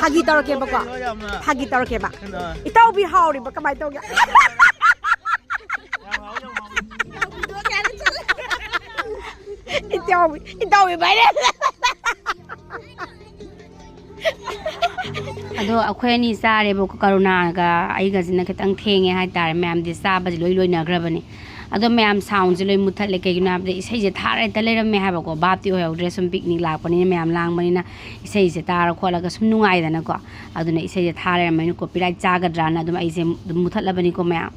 ꯐꯥꯒꯤ ꯇꯧꯔꯛꯀꯦꯕꯀꯣ꯫ ꯐꯥꯒꯤ ꯇꯧꯔꯛꯀꯦꯕ꯫ ꯏꯇꯥꯎꯕꯤ ꯍꯥꯎꯔꯤꯕ ꯀꯃꯥꯏꯅ ꯇꯧꯒꯦ? ꯏꯇꯥꯎꯕꯤ, ꯏꯇꯥꯎꯕꯤ ꯚꯥꯏꯔꯦꯜ꯫ ꯑꯗꯣ ꯑꯩꯈꯣꯏ ꯑꯅꯤ ꯆꯥꯔꯦꯕꯀꯣ, ꯀꯔꯨꯅꯥꯒ ꯑꯩꯒꯁꯤꯅ ꯈꯤꯇꯪ ꯊꯦꯡꯉꯦ ꯍꯥꯏꯇꯥꯔꯦ꯫ ꯃꯌꯥꯝꯗꯤ ꯆꯥꯕꯁꯤ ꯂꯣꯏ ꯂꯣꯏꯅꯈ꯭ꯔꯕꯅꯤ꯫ ꯑꯗꯣ ꯃꯌꯥꯝ ꯁꯥꯎꯟꯁꯦ ꯂꯣꯏ ꯃꯨꯠꯊꯠꯂꯦ꯫ ꯀꯩꯒꯤꯅꯣ ꯍꯥꯏꯕꯗ ꯏꯁꯩꯁꯦ ꯊꯥꯔ ꯍꯦꯛꯇ ꯂꯩꯔꯝꯃꯦ ꯍꯥꯏꯕꯀꯣ꯫ ꯚꯥꯞꯇꯤ ꯑꯣꯏꯍꯧꯗ꯭ꯔꯦ, ꯁꯨꯝ ꯄꯤꯛꯅꯤꯛ ꯂꯥꯛꯄꯅꯤꯅ, ꯃꯌꯥꯝ ꯂꯥꯡꯕꯅꯤꯅ ꯏꯁꯩꯁꯦ ꯇꯥꯔ ꯈꯣꯠꯂꯒ ꯁꯨꯝ ꯅꯨꯡꯉꯥꯏꯗꯅꯀꯣ꯫ ꯑꯗꯨꯅ ꯏꯁꯩꯁꯦ ꯊꯥꯔ ꯂꯩꯔꯝꯃꯦ꯫ ꯑꯩꯅ ꯀꯣꯄꯤꯔꯥꯏꯠ ꯆꯥꯒꯗ꯭ꯔꯥꯅ ꯑꯗꯨꯝ ꯑꯩꯁꯦ ꯑꯗꯨꯝ ꯃꯨꯠꯊꯠꯂꯕꯅꯤꯀꯣ ꯃꯌꯥꯝ꯫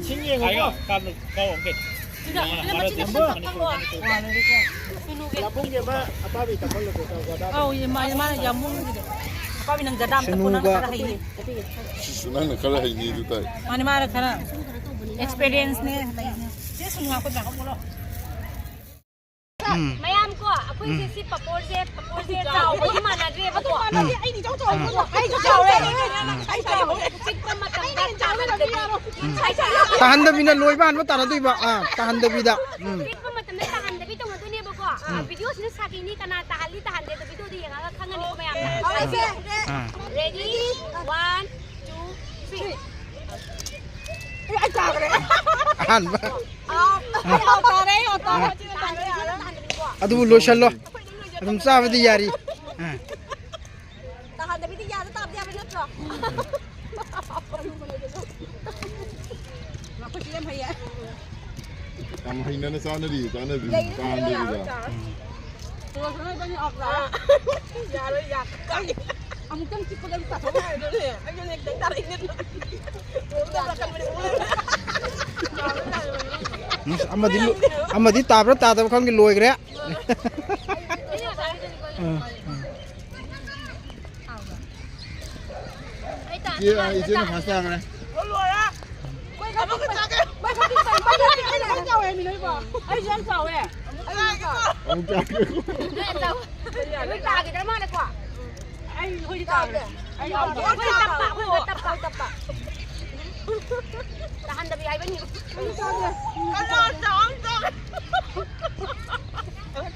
ꯏꯁꯤꯡ ꯌꯦꯡꯉꯣꯀꯣ꯫ ꯁꯤꯗ, ꯁꯤꯗ ꯃꯆꯤꯟ ꯑꯃꯇꯪ ꯀꯛꯊꯠꯂꯣ꯫ ꯁꯨꯅꯨꯒꯤ꯫ ꯌꯥꯝꯕꯨꯡꯒꯤ ꯑꯃ ꯑꯄꯥꯕꯤ ꯀꯛꯊꯠꯂꯣ꯫ ꯑꯧ, ꯃꯥ-, ꯃꯥꯅ ꯌꯥꯝꯕꯨꯡꯒꯤꯗꯣ꯫ ꯑꯄꯥꯕꯤ ꯅꯪ ꯖꯗꯥꯝ ꯇꯞꯄꯣ, ꯅꯪ ꯁꯨꯅꯨꯒ ꯈꯔ ꯍꯩꯅꯤ꯫ ꯁꯤꯁꯨ ꯅꯪꯅ ꯈꯔ ꯍꯩꯅꯤ ꯑꯗꯨ ꯇꯥꯏ꯫ ꯃꯥꯅꯦ, ꯃꯥꯅ ꯈꯔ ꯑꯦꯛꯁꯄꯤꯔꯤꯌꯦꯟꯁꯅꯦ ꯂꯩꯅꯦ꯫ ꯁꯤ ꯁꯨꯅꯨ ꯍꯥꯞꯄ ꯍꯥꯞꯄꯛꯑꯣ꯫ ꯎꯝ꯫ ꯃꯌꯥꯝ ꯀꯣ, ꯑꯩꯈꯣꯏꯁꯦ ꯎꯝ꯫ ꯁꯤ ꯄꯥꯄꯣꯔꯁꯦ, ꯄꯥꯄꯣꯔꯁꯦ ꯆꯥꯎꯕꯗꯤ ꯃꯥꯟꯅꯗ꯭ꯔꯦꯕꯀꯣ꯫ ꯎꯝ꯫ ꯑꯩꯁꯨ ꯆꯥꯎꯔꯦ꯫ ꯎꯝ꯫ ꯑꯩꯁꯨ ꯆꯥꯎꯔꯦ꯫ ꯄꯤꯛꯄ ꯃꯇꯝꯗ ꯆꯥꯍꯟꯗꯕꯤ꯫ ꯎꯝ꯫ ꯇꯥꯍꯟꯗꯕꯤꯅ ꯂꯣꯏꯕ ꯍꯥꯟꯕ ꯇꯥꯟꯅꯗꯣꯏꯕ꯫ ꯑꯥ, ꯇꯥꯍꯟꯗꯕꯤꯗ꯫ ꯎꯝ꯫ ꯄꯤꯛꯄ ꯃꯇꯝꯗ ꯇꯥꯍꯟꯗꯕꯤ ꯇꯧꯅꯗꯣꯏꯅꯦꯕꯀꯣ꯫ ꯑꯥ, ꯎꯝ꯫ ꯚꯤꯗꯤꯑꯣꯁꯤꯅ ꯁꯥꯊꯤꯅꯤ, ꯀꯅꯥ ꯇꯥꯍꯜꯂꯤ, ꯇꯥꯍꯟꯗꯦ ꯑꯗꯣ ꯚꯤꯗꯤꯑꯣꯗ ꯌꯦꯡꯉꯒ ꯈꯪꯉꯅꯤꯀꯣ ꯃꯌꯥꯝ꯫ ꯎꯝ꯫ ꯍꯧꯔꯁꯦ꯫ ꯎꯝ꯫ Ready? One, two, three. ꯑꯩ ꯇꯥꯈ꯭ꯔꯦ꯫ ꯑꯍꯥꯟꯕ꯫ ꯑꯥ, ꯑꯩ ꯑꯥꯎ ꯇꯥꯔꯦ, ꯑꯩ ꯑꯥꯎ ꯇꯥꯔꯦ꯫ ꯑꯗꯨꯕꯨ ꯂꯣꯏꯁꯜꯂꯣ꯫ ꯑꯗꯨꯝ ꯆꯥꯕꯗꯤ ꯌꯥꯔꯤ꯫ ꯑꯥ꯫ ꯇꯥꯍꯟꯗꯕꯤꯗ ꯌꯥꯗ ꯇꯥꯕꯗꯤ ꯌꯥꯕ ꯅꯠꯇ꯭ꯔꯣ? ꯃꯈꯣꯏꯁꯨ ꯌꯥꯝ ꯍꯩꯌꯦ꯫ ꯌꯥꯝ ꯍꯩꯅꯅ ꯆꯥꯅꯔꯤ, ꯆꯥꯅꯕꯤ ꯂꯩꯔꯦ, ꯇꯥꯍꯟꯗꯕꯤꯗ꯫ ꯂꯩꯔꯦ, ꯂꯩꯔꯦ꯫ ꯇꯣꯁꯅ ꯏꯕꯥꯅꯤ ꯑꯣꯐ ꯂꯥꯛꯑꯦ꯫ ꯌꯥꯔꯣꯏ, ꯌꯥꯔꯣꯏ꯫ ꯑꯃꯨꯛꯇꯪ ꯆꯤꯛꯄꯗ ꯑꯗꯨꯝ ꯇꯥꯊꯣꯛ꯫ ꯑꯗꯨꯅꯦ, ꯑꯩꯁꯨꯅꯦ ꯈꯤꯇꯪ ꯇꯥꯔꯛꯏꯅꯦ꯫ ꯎꯝ, ꯑꯃꯗꯤ ꯂꯣ-, ꯑꯃꯗꯤ ꯇꯥꯕ꯭ꯔꯥ ꯇꯥꯗꯕ ꯈꯪꯗꯦ, ꯂꯣꯏꯈ꯭ꯔꯦ꯫ ꯏꯆꯦ, ꯏꯆꯦꯅ ꯐꯥꯁ ꯇꯥꯈ꯭ꯔꯦ꯫ ꯑꯩꯁꯨ ꯌꯥꯝ ꯆꯥꯎꯋꯦ꯫ ꯑꯃꯨꯛ ꯆꯥꯈ꯭ꯔꯦ꯫ ꯂꯣꯏ ꯇꯥꯈꯤꯗ꯭ꯔ ꯃꯥꯜꯂꯦꯀꯣ꯫ ꯑꯩ ꯍꯣꯏꯗꯤ ꯇꯥꯈ꯭ꯔꯦ꯫ ꯑꯩ ꯌꯥꯎꯗꯦ꯫ ꯑꯩꯈꯣꯏ ꯇꯞꯄ, ꯑꯩꯈꯣꯏ ꯇꯞꯄ꯫ ꯇꯥꯍꯟꯗꯕꯤ ꯍꯥꯏꯕꯅꯤ꯫ ꯀꯅꯥ ꯆꯥꯎ ꯆꯥꯎ꯫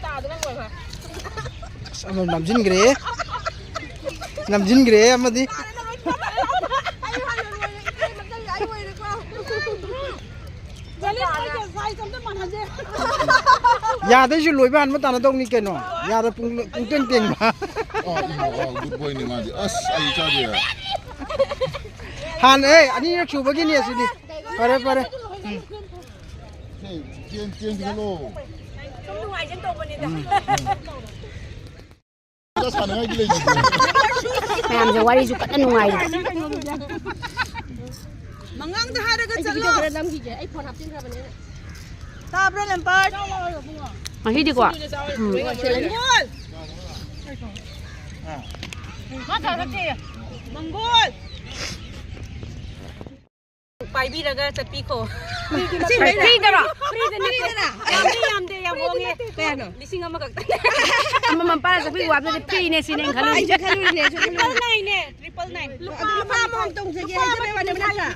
ꯇꯥꯗꯅ ꯂꯣꯏꯈ꯭ꯔꯦ꯫ ꯑꯁ, ꯑꯃ ꯅꯝꯁꯤꯟꯈ꯭ꯔꯦ꯫ ꯅꯝꯁꯤꯟꯈ꯭ꯔꯦ ꯑꯃꯗꯤ꯫ ꯌꯥꯗꯩꯁꯨ ꯂꯣꯏꯕ ꯍꯟꯕ ꯇꯥꯅꯗꯧꯅꯤ ꯀꯩꯅꯣ꯫ ꯌꯥꯗ ꯄꯨꯡ, ꯄꯨꯡꯇꯦꯡ ꯇꯦꯡꯕ꯫ ꯑꯣ, ꯏꯃꯥ, ꯑꯣ, ꯒꯨꯗ ꯕꯣꯏꯅꯤ ꯃꯥꯗꯤ꯫ ꯑꯁ, ꯑꯩ ꯆꯥꯗꯦ꯫ ꯍꯥꯟꯅ, ꯑꯦ, ꯑꯅꯤꯔꯛ ꯁꯨꯕꯒꯤꯅꯤ ꯑꯁꯤꯗꯤ꯫ ꯐꯔꯦ, ꯐꯔꯦ꯫ ꯎꯝ꯫ ꯆꯦꯟ, ꯆꯦꯟ, ꯆꯦꯟꯈ꯭ꯔꯣ꯫ ꯁꯨꯝ ꯅꯨꯡꯉꯥꯏꯖꯦꯟ ꯇꯧꯕꯅꯤꯗ꯫ ꯎꯝ, ꯎꯝ꯫ ꯁꯥꯟꯅꯉꯥꯏꯒꯤ ꯂꯩꯇꯦ꯫ ꯃꯌꯥꯝꯁꯦ ꯋꯥꯔꯤꯁꯨ ꯀꯟꯅ ꯅꯨꯡꯉꯥꯏꯔꯤ꯫ ꯃꯉꯥꯡꯗ ꯍꯥꯏꯔꯒ ꯑꯩꯁꯨ ꯆꯠꯂꯣ꯫ ꯚꯤꯗꯤꯑꯣ ꯈꯔ ꯅꯝꯈꯤꯒꯦ꯫ ꯑꯩ ꯐꯣꯟ ꯍꯥꯞꯆꯤꯟꯈ꯭ꯔꯕꯅꯦ꯫ ꯇꯥꯕ꯭ꯔꯣ, ꯂꯦꯝꯄꯥꯔꯠ? ꯉꯁꯤꯗꯤꯀꯣ꯫ ꯎꯝ꯫ ꯃꯪꯒꯣꯜ! ꯃꯥ ꯆꯥꯔꯛꯇꯦ꯫ ꯃꯪꯒꯣꯜ! ꯄꯥꯏꯕꯤꯔꯒ ꯆꯠꯄꯤꯈꯣ꯫ ꯁꯤ ꯐ꯭ꯔꯤꯗꯔꯣ? ꯐ꯭ꯔꯤꯗ ꯅꯠꯇꯦ꯫ ꯌꯥꯝꯗꯤ ꯌꯥꯝꯗꯦ, ꯌꯥꯝ ꯍꯣꯡꯉꯦ꯫ ꯀꯌꯥꯅꯣ? ꯂꯤꯁꯤꯡ ꯑꯃꯈꯛꯇꯅꯦ꯫ ꯑꯃꯃꯝ ꯄꯥꯏꯔ ꯆꯠꯄꯤꯌꯨ ꯍꯥꯏꯕꯗꯨꯗꯤ ꯐ꯭ꯔꯤꯅꯦ ꯁꯤꯅꯦ ꯑꯩꯅ ꯈꯜꯂꯨꯔꯤꯁꯦ꯫ ꯑꯩꯁꯨ ꯈꯜꯂꯨꯔꯤꯅꯦ, ꯑꯩꯁꯨ ꯈꯜꯂꯨꯔꯤꯅꯦ꯫ ꯇ꯭ꯔꯤꯄꯜ ꯅꯥꯏꯟꯅꯦ, ꯇ꯭ꯔꯤꯄꯜ ꯅꯥꯏꯟ꯫ ꯂꯨꯄꯥ ꯑꯃꯃꯝ ꯇꯣꯡꯖꯒꯦ ꯍꯥꯏꯖꯕꯩ ꯋꯥꯅꯦꯕ, ꯅꯠꯇ꯭ꯔꯥ?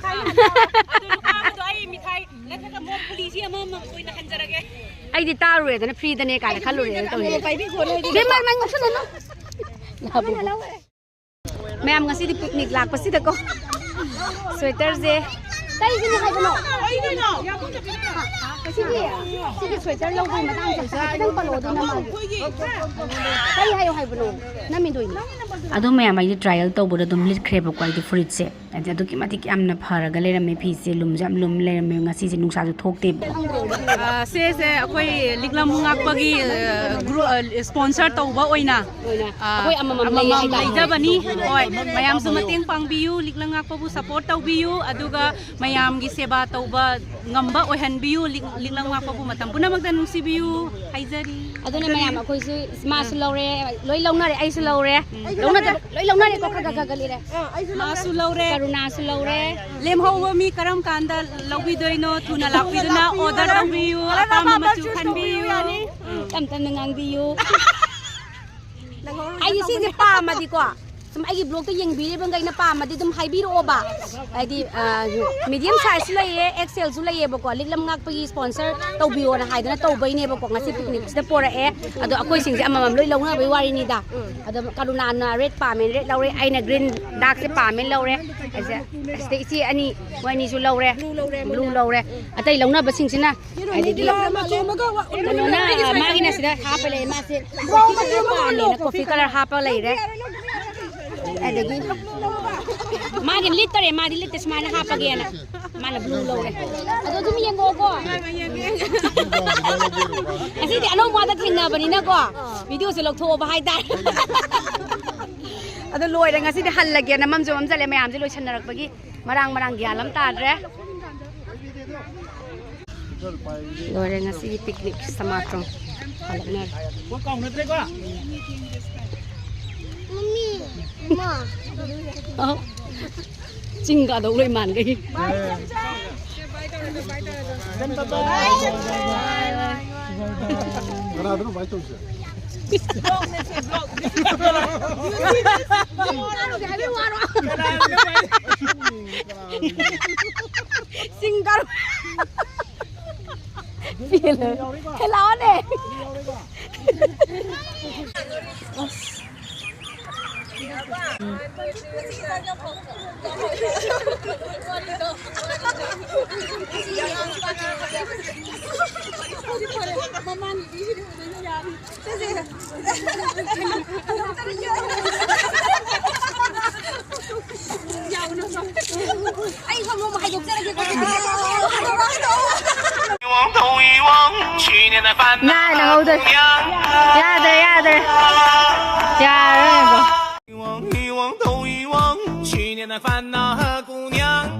ꯑꯗꯨ ꯂꯨꯄꯥ ꯑꯃꯗꯣ ꯑꯩ ꯃꯤꯊꯥꯏ ꯅꯠꯇ꯭ꯔꯒ ꯃꯣꯝ ꯐꯨꯂꯤꯁꯤ ꯑꯃꯃꯝ ꯑꯣꯏꯅ ꯍꯟꯖꯔꯒꯦ꯫ ꯑꯩꯗꯤ ꯇꯥꯔꯨꯔꯦꯗꯅ ꯐ꯭ꯔꯤꯗꯅꯦ ꯀꯥꯏꯅ ꯈꯜꯂꯨꯔꯦ ꯇꯧꯔꯤꯁꯦ꯫ ꯄꯥꯏꯕꯤꯈꯣ ꯅꯣꯏꯗꯤ꯫ ꯕꯦꯝꯃ, ꯅꯪ ꯉꯥꯎꯁꯟꯅꯅꯨ꯫ ꯃꯌꯥꯝ ꯉꯁꯤꯗꯤ ꯄꯤꯛꯅꯤꯛ ꯂꯥꯛꯄꯁꯤꯗꯀꯣ ꯁ꯭ꯋꯦꯇꯔꯁꯦ ꯀꯩꯒꯤꯅꯣ ꯍꯥꯏꯕꯅꯣ? ꯁꯤꯒꯤ, ꯁꯤꯒꯤ ꯁ꯭ꯋꯦꯇꯔ ꯂꯧꯕꯒꯤ ꯃꯇꯥꯡꯁꯦ ꯈꯤꯇꯪ ꯄꯜꯂꯛꯑꯣ ꯑꯗꯨꯅ ꯃꯥꯒꯤ꯫ ꯀꯩ ꯍꯥꯏꯌꯣ ꯍꯥꯏꯕꯅꯣ? ꯅꯝꯃꯤꯗꯣꯏꯅꯤ꯫ ꯑꯗꯨ ꯃꯌꯥꯝ ꯑꯩꯗꯤ ꯇ꯭ꯔꯥꯏꯌꯦꯜ ꯇꯧꯕꯗ ꯑꯗꯨꯝ ꯂꯤꯠꯈ꯭ꯔꯦꯕꯀꯣ ꯑꯩꯗꯤ ꯐꯨꯔꯤꯠꯁꯦ꯫ ꯑꯗꯨꯛꯀꯤ ꯃꯇꯤꯛ ꯌꯥꯝꯅ ꯐꯔꯒ ꯂꯩꯔꯝꯃꯦ꯫ ꯐꯤꯁꯦ ꯂꯨꯝꯁꯨ ꯌꯥꯝ ꯂꯨꯝ ꯂꯩꯔꯝꯃꯦ꯫ ꯉꯁꯤꯁꯦ ꯅꯨꯡꯁꯥꯁꯨ ꯊꯣꯛꯇꯦꯕ꯫ ꯑ, ꯁꯤꯁꯦ ꯑꯩꯈꯣꯏ ꯂꯤꯛꯂꯝ ꯉꯥꯛꯄꯒꯤ, ꯑ, ꯒ꯭ꯔꯨ-, ꯑ, sponsor ꯇꯧꯕ ꯑꯣꯏꯅ, ꯑꯣꯏꯅ ꯑ, ꯑꯩꯈꯣꯏ ꯑꯃꯃꯝ ꯑꯃꯃꯝ ꯂꯩ ꯍꯥꯏꯇꯥꯔꯦ꯫ ꯂꯩꯖꯕꯅꯤ꯫ ꯍꯣꯏ, ꯃꯌꯥꯝꯁꯨ ꯃꯇꯦꯡ ꯄꯥꯡꯕꯤꯌꯨ, ꯂꯤꯛꯂꯝ ꯉꯥꯛꯄꯕꯨ support ꯇꯧꯕꯤꯌꯨ, ꯑꯗꯨꯒ ꯃꯌꯥꯝꯒꯤ ꯁꯦꯕꯥ ꯇꯧꯕ ꯉꯝꯕ ꯑꯣꯏꯍꯟꯕꯤꯌꯨ꯫ ꯂꯤꯛ-, ꯂꯤꯛꯂꯝ ꯉꯥꯛꯄꯕꯨ ꯃꯇꯝ ꯄꯨꯝꯅꯃꯛꯇ ꯅꯨꯡꯁꯤꯕꯤꯌꯨ ꯍꯥꯏꯖꯔꯤ꯫ ꯑꯗꯨꯅ ꯃꯌꯥꯝ ꯑꯩꯈꯣꯏꯁꯨ, ꯃꯥꯁꯨ ꯂꯧꯔꯦ, ꯂꯣꯏ ꯂꯧꯅꯔꯦ, ꯑꯩꯁꯨ ꯂꯧꯔꯦ꯫ ꯎꯝ꯫ ꯂꯧꯅꯗꯕ ꯂꯣꯏ ꯂꯧꯅꯔꯦꯀꯣ, ꯈꯔ ꯈꯔ ꯈꯔ ꯈꯔ ꯂꯤꯔꯦ꯫ ꯑꯥ, ꯑꯩꯁꯨ ꯃꯥꯁꯨ ꯂꯧꯔꯦ꯫ ꯀꯔꯨꯅꯥꯁꯨ ꯂꯧꯔꯦ꯫ ꯂꯦꯝꯍꯧꯕ ꯃꯤ ꯀꯔꯝ ꯀꯥꯟꯗ ꯂꯧꯕꯤꯗꯣꯏꯅꯣ? ꯊꯨꯅ ꯂꯥꯛꯄꯤꯗꯨꯅ order ꯇꯧꯕꯤꯌꯨ, ꯑꯄꯥꯝꯕ ꯃꯆꯨ ꯈꯟꯕꯤꯌꯨ꯫ ꯎꯝ, ꯇꯞ ꯇꯞꯅ ꯉꯥꯡꯕꯤꯌꯨ꯫ ꯅꯪꯍꯧꯔꯣꯏꯗ ꯑꯩꯒꯤ ꯁꯤꯁꯦ ꯇꯧꯕꯅꯦ꯫ ꯄꯥꯝꯃꯗꯤꯀꯣ, ꯁꯨꯝ ꯑꯩꯒꯤ vlogꯇ ꯌꯦꯡꯕꯤꯔꯤꯕꯈꯩꯅ ꯄꯥꯝꯃꯗꯤ ꯑꯗꯨꯝ ꯍꯥꯏꯕꯤꯔꯛꯑꯣꯕ꯫ ꯍꯥꯏꯗꯤ, ꯑ, medium sizeꯁꯨ ꯂꯩꯌꯦ, XLꯁꯨ ꯂꯩꯌꯦꯕꯀꯣ꯫ ꯂꯤꯛꯂꯝ ꯉꯥꯛꯄꯒꯤ sponsor ꯇꯧꯕꯤꯌꯣꯅ ꯍꯥꯏꯗꯅ ꯇꯧꯕꯩꯅꯦꯕꯀꯣ꯫ ꯉꯁꯤ picnicꯁꯤꯗ ꯄꯣꯔꯛꯑꯦ꯫ ꯑꯗꯣ ꯑꯩꯈꯣꯏꯁꯤꯡꯁꯦ ꯑꯃꯃꯝ ꯂꯣꯏ ꯂꯧꯅꯕꯩ ꯋꯥꯔꯤꯅꯤꯗ꯫ ꯑꯗꯣ ꯀꯔꯨꯅꯥꯅ red ꯄꯥꯝꯃꯦꯅ red ꯂꯧꯔꯦ, ꯑꯩꯅ green darkꯁꯦ ꯄꯥꯝꯃꯦꯅ ꯂꯧꯔꯦ꯫ ꯑꯁꯤꯗ, ꯑꯁꯤꯗ ꯏꯆꯦ ꯑꯅꯤ, ꯃꯣꯏ ꯑꯅꯤꯁꯨ ꯂꯧꯔꯦ, blue ꯂꯧꯔꯦ꯫ ꯑꯇꯩ ꯂꯧꯅꯕꯁꯤꯡꯁꯤꯅ ꯑꯗꯒꯤ ꯀꯩꯅꯣꯅ, ꯃꯥꯒꯤꯅ ꯁꯤꯗ ꯍꯥꯞꯄ ꯂꯩ, ꯃꯥꯁꯦ coffee colour ꯄꯥꯝꯃꯦꯅ coffee colour ꯍꯥꯞꯄ ꯂꯩꯔꯦ꯫ ꯑꯗꯒꯤ ꯃꯥꯒꯤ ꯂꯤꯠꯇꯔꯦ, ꯃꯥꯗꯤ ꯂꯤꯠꯇꯦ, ꯁꯨꯃꯥꯏꯅ ꯍꯥꯞꯄꯒꯦꯅ ꯃꯥꯅ blue ꯂꯧꯔꯦ꯫ ꯑꯗꯣ ꯑꯗꯨꯝ ꯌꯦꯡꯉꯣꯀꯣ꯫ ꯉꯁꯤꯗꯤ ꯑꯅꯧꯕ ꯉꯥꯛꯇ ꯊꯦꯡꯅꯕꯅꯤꯅꯀꯣ, videoꯁꯦ ꯂꯧꯊꯣꯛꯑꯕ ꯍꯥꯏꯇꯥꯔꯦ꯫ ꯑꯗꯣ ꯂꯣꯏꯔꯦ, ꯉꯁꯤꯗꯤ ꯍꯜꯂꯒꯦꯅ ꯃꯝꯁꯨ ꯃꯝꯁꯤꯜꯂꯦ, ꯃꯌꯥꯝꯁꯦ ꯂꯣꯏꯁꯟꯅꯔꯛꯄꯒꯤ꯫ ꯃꯔꯥꯡ ꯃꯔꯥꯡ ꯒ꯭ꯌꯥꯟ ꯑꯃ ꯇꯥꯗ꯭ꯔꯦ꯫ ꯂꯣꯏꯔꯦ ꯉꯁꯤꯒꯤ picnic ꯁꯃꯥꯇ꯭ꯔꯣꯡ꯫ ꯍꯜꯂꯛꯅꯔꯦ꯫ ꯃꯝꯃꯤ, ꯏꯃꯥ꯫ ꯑꯧ꯫ ꯆꯤꯡ ꯀꯥꯗꯧ ꯂꯣꯏ ꯃꯥꯟꯈꯩ꯫ ꯀꯅꯥꯗꯅꯣ ꯚꯥꯏ ꯇꯧꯔꯤꯁꯦ? ꯆꯤꯡ ꯀꯥꯔꯨ꯫ ꯄꯦꯜꯂꯦ꯫ ꯍꯦ, ꯂꯥꯛꯑꯣꯅꯦ꯫ ꯅꯥ ꯅꯪꯍꯧꯗ꯭ꯔꯦ꯫ ꯌꯥꯗ꯭ꯔꯦ, ꯌꯥꯗ꯭ꯔꯦ꯫ ꯌꯥꯔꯔꯣꯏ, ꯌꯦꯡꯉꯣ꯫ 一往一往都一往，去年的烦恼和姑娘。